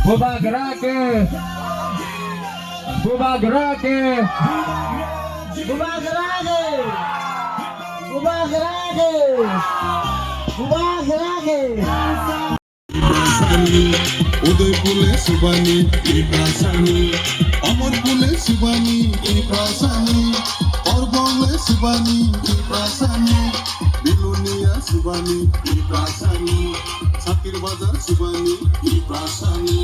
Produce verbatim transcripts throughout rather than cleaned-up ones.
Bubagra ke, Bubagra ke, Bubagra ke, Bubagra ke, Bubagra ke. Udaipurle Subani, Tiprasani, Amarpurle Subani, Tiprasani, Orbongle Subani, Tiprasani, Bilonia Subani, Tiprasani, Sapir Bazar Subani, Tiprasani.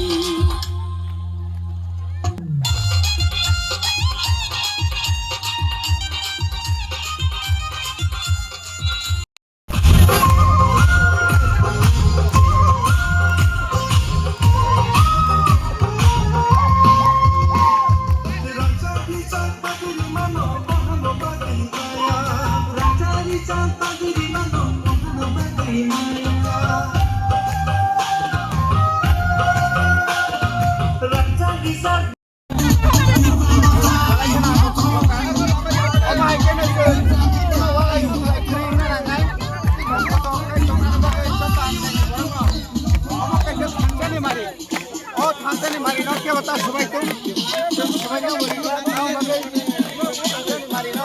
O thansani mari no kebo ta subai tong. Subai tong, subai tong, subai tong, mari no.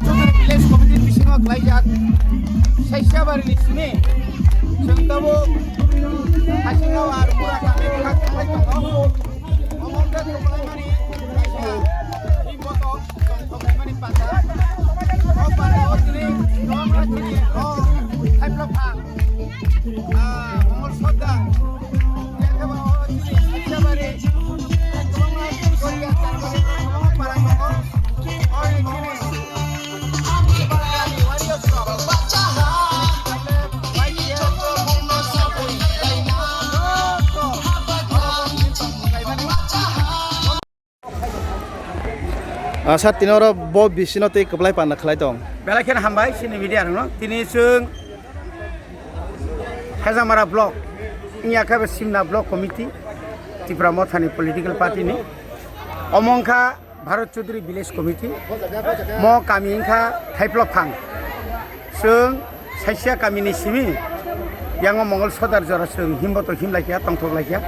Chudri Village Committee ni bisingo khlaijak Saisiabari ni simi chwng tabuk Hasingao ar Pura kami bwkha thanglai tongo. Omo wngkha kwplaimani kaisa twi botok tongthoknaimani panda. O panda o chini kwbangma chini o Thaipla phang, ah, Mongol Sordar, Ah, sir, tini oro bo bisino tei kwplai panda khlai tong. Belai kheno hambai chini media rokno. Tini chwng Hajamara block, wngya khe bo Simna block committee, Tipra Mothani political party ni. Omo wngkha Bharat Chaudhary Village Committee, mo kami wngkha Thaiplok Phang. Chwng Saisia kamini simi, yango Mongol Sodar jora chwng himboto himlaikha, tongthok laikha.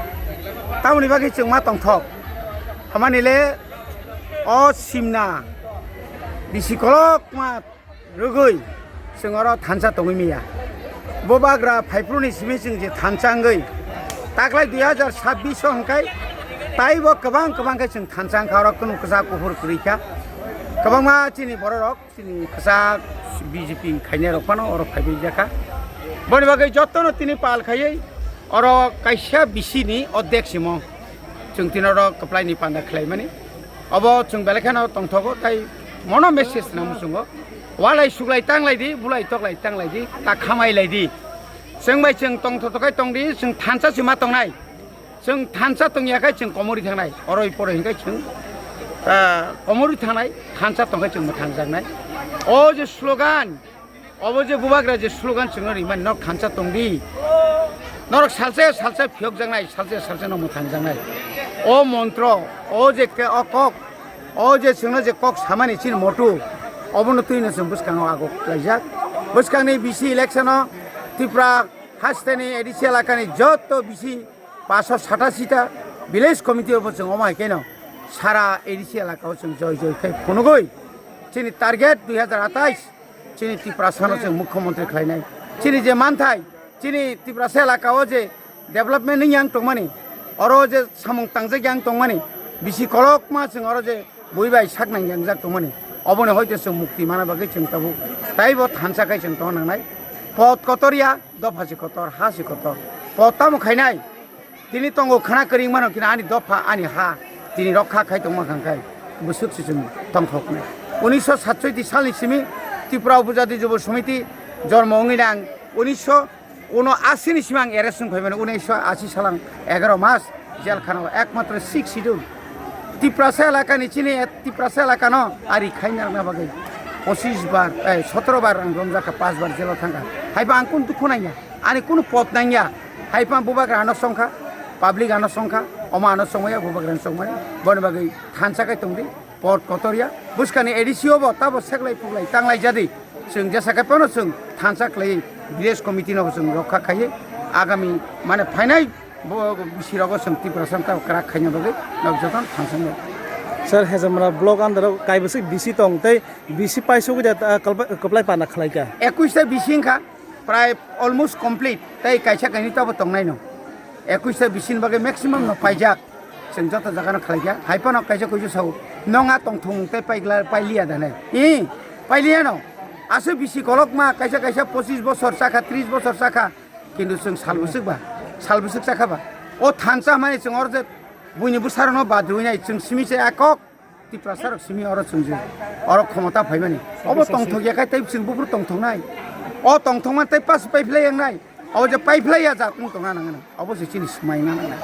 Tamoni bagwi chwng ma tongthok. Hamani le o Simna bisi kolokma rwgwi chwng oro thansa tongwi manya. Bubagra phaiphru ni simi chwng je thansa wngwi taklai dui hazar sabbish o hwnkhe taibo kwbang kwbang khe chwng thansa wngkha, oro kunu kwchak kuphur kwrwi kha. Kwbangma chini bororok, chini kwchak B J P khainai rok phano oro phaibai jakha. Boni bagwi jotono tini pal khaiwi oro kaisa bisi ni odek simo chwng tini oro kwplai ni panda khlaimani. Obo chwng belai kheno tongthogo, tai mono message na muchungo. Walai suglai tanglai di, bulai toklai tanglai di, ta khamai lai di. Chwng bai chwng tongthotok khai tong di, chwng thansa se ma tongnai. Chwng thansa tongya khai chwng komori thangnai. Oroi poroi hinkhai chwng, ah, komori thangnai, thansa tongkhai chwng mwthangjaknai. O je slogan, obo je bubagra je slogan chwngno rimani, norok thansa tongdi. Norok salsa salsa phiyokjaknai, salsa salsa no mwthangjaknai. O montro, o je ke, o kok, o je chwngno je kok samani chini motu, obono twino chwng bwskango ago klaijak. Bwskangni bisi election o Tripura hasteni A D C elakani joto bisi paanshsho satasi ta village committee o bo chwng omo hai kheno sara A D C elaka o chwng joi joi khai phunugwi chini target dui hazar atais chini Tiprasa no chwng mukhyamantri khlainai. Chini je manthai, chini Tiprasa elaka o je development wng yang tongmani, oro je samung tangjak yang tongmani, bisi kolokma chwng oro je bui bai sak nang yang jak tongmani, oboni hoite chwng mukti mana bagwi chwng tabuk taibo thansa khai chwng tong nangnai. Pot kotor ya, dopha se kotor, ha se kotor. Pot tamo khainai? Tini tongo khna kwrwng mano, kina ani dopha, ani ha, tini rokha khai tongma kha khai bwswk se chwng tongthoknai. Unisho satsoiti salni simi Tripura Upajati Jubo Samiti jormo wngwi nang unisho uno asi ni simi ang arrest wng phaimani, unisho asi salang egaro mas jel khana o ekmatro six schedule Tiprasa elakani chini Tiprasa elakano ari khaina bagwi Pochis bar, eh, sotoro bar ang romjak kha, pas bar jelo thang kha. Hai ba ang kun dukhu nangya, ani kunu pot nangya. Hai ba bubagra ano song kha, public ano song kha, omo ano song ya, bubagra ano song mani. Boni bagwi thansa khai tong di, pot kotor ya. Buskani A D C o bo tabo seklai puklai tanglai jadi. Chwng jesa khai phano chwng thansa khlai village committee no chwng rokha khai agami mane phainai bo bisi rogo chwng Tiprasa ta kwrak khaina bagwi nok joto thansa no. Sir, Hejamra block under o kaibwswk B C tong tei B C paisugwi da, ah, kwplai, kwplai pana khlai kha. Ekwis ta B C wngkha, prai almost complete, tei kaisa kainwi tabo tongnai no. Ekwis ta B C ni bagwi maximum no paijak, chwng joto jaga no khlai kha. Hai phano kaisa kuisu sao, nong a tongthung tei paigla-, pailiya da ne? I, pailiya no. Aswk B C kolokma, kaisa kaisa pochis bosor chakha, tris bosor chakha, kintu chwng sal bwswk ba, sal bwswk chakha ba. O thansa hwnmani chwng oro je buini bwsarokno badrwinai, chwng simi se a kok. Tiprasa rok simi oro chwng je, oro khomota phaimani. Obo tongthok ya khai tei chwng buphuru tongthoknai. O tongthokma tei pas paiphlai yangnai. Obo je paiphlai ya jat wng tongna nangnai. Obo se chini swmai na nangnai.